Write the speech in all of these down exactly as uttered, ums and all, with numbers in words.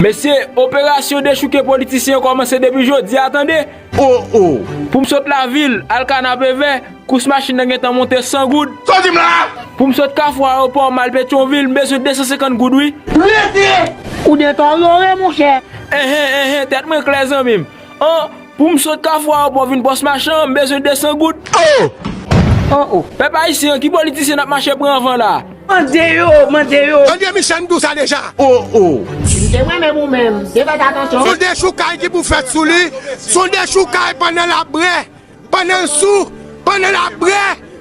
Mesye, operasyon dechouke politisyen an kòmanse depi jodi a, tande. Oh, oh. Pou m sot lavil, al Kanapevè, kous machin nan gentan monte san goud. Sa w di m la? Pou m sot Kafou Ayewopò, m al Petyonvil, m bezwen de san senkant goud, wi. Rete! Ou detòyore, monchè. Enhen, enhen, tèt mwen klè, zanmi m. An, pou m sot Kafou Ayewopò vin Pòs Machan, m bezwen de san goud. Oh! Oh, oh. Pèp ayisyen, ki politisyen n ap mache pran anvan la? Mande yo, mande yo. André Michel, m di w sa deja. Oh, oh. Si m te mwen menm ou menm, te fè atansyon. Se yon dechoukay ki pou fèt sou li. Se yon dechoukay pandan l ap brè, pandan l sou, pandan l ap brè,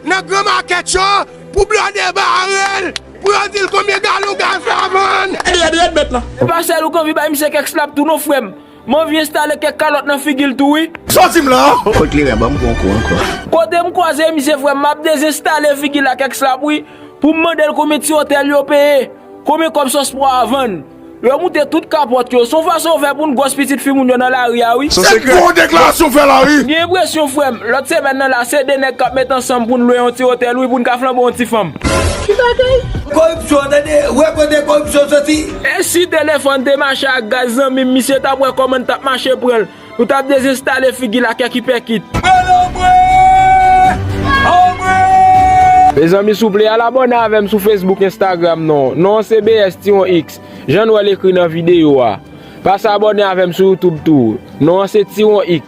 nan gran makèt yo, pou blòdè bare l, pou yo di l konbyen galon gaz la vann. Ede, ede, ede bèt la. E pa sèl ou k anvi bay misye kèk slap tou non, frè m. M anvi enstale kèk kalòt nan figi l tou, wi. Sa w di m la? Kot kleren, ban m pran kou ankò. Kote m kwaze misye, frè m, m ap dezenstale figi l ak kèk slap, wi. Pou m mande l konbyen ti otèl yo peye, konbyen kòb sòspwa a vann. Yo moute tout kapòt yo. Se yon fason yo fè pou n gwòs pitit fi moun yo nan lari a, wi. Se gwo deklarasyon w fè la, wi. M gen enpresyon, frè m, lòt semèn nan la, se de nèg k ap met ansanm pou n lwe yon ti otèl, wi, pou n ka flanbe yon ti fanm. Ki bagay? Koripsyon, tande, wè kote koripsyon soti. E si telefòn te mache ak gaz, zanmi m, misye t ap wè kòman n t ap mache pran l. Nou t ap dezenstale figi l ak kèk ipèkit. Pran lonbre! Lonbre! Mezanmi, souple, al abòne avè m sou Facebook, Instagram, non. Non an se B S Tiwon X. Jan nou wè l ekri nan videyo a. Pase abòne avè m sou YouTube tou. Non an se Tiwon X.